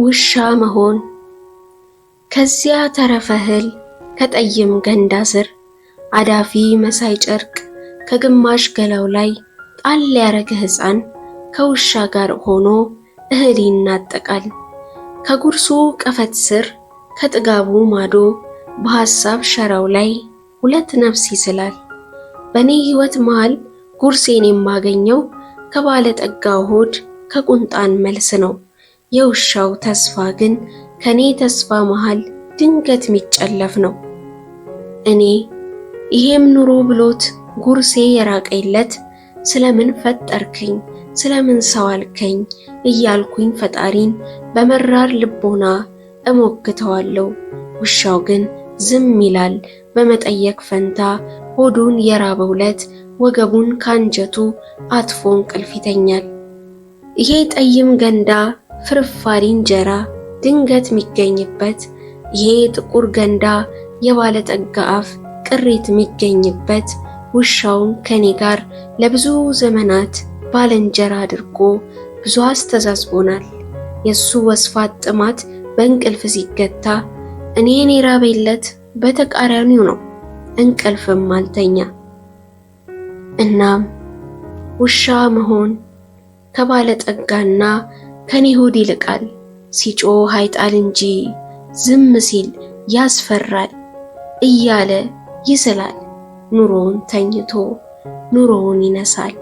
ውሻ መሆን። ከዚያ ተረፈ እህል ከጠይም ገንዳ ስር አዳፊ መሳይ ጨርቅ ከግማሽ ገላው ላይ ጣል ያረገ ሕፃን ከውሻ ጋር ሆኖ እህል ይናጠቃል። ከጉርሱ ቀፈት ስር ከጥጋቡ ማዶ በሐሳብ ሸራው ላይ ሁለት ነፍስ ይስላል። በእኔ ሕይወት መሃል ጉርሴን የማገኘው ከባለጠጋው ሆድ ከቁንጣን መልስ ነው። የውሻው ተስፋ ግን ከኔ ተስፋ መሃል ድንገት የሚጨለፍ ነው። እኔ ይሄም ኑሮ ብሎት ጉርሴ የራቀይለት ስለምን ፈጠርከኝ፣ ስለምን ሰው አልከኝ እያልኩኝ ፈጣሪን በመራር ልቦና እሞግተዋለሁ። ውሻው ግን ዝም ይላል። በመጠየቅ ፈንታ ሆዱን የራበው ዕለት ወገቡን ካንጀቱ አጥፎ እንቅልፍ ይተኛል። ይሄ ጠይም ገንዳ ፍርፋሪ እንጀራ ድንገት የሚገኝበት፣ ይሄ ጥቁር ገንዳ የባለጠጋ አፍ ቅሪት የሚገኝበት ውሻውን ከኔ ጋር ለብዙ ዘመናት ባልንጀራ አድርጎ ብዙ አስተዛዝቦናል። የሱ ወስፋት ጥማት በእንቅልፍ ሲገታ እኔን የራበለት በተቃራኒው ነው፣ እንቅልፍም አልተኛ። እናም ውሻ መሆን ከባለጠጋና ከኔ ሆድ ይልቃል። ሲጮህ አይጣል እንጂ ዝም ሲል ያስፈራል እያለ ይስላል። ኑሮውን ተኝቶ ኑሮውን ይነሳል።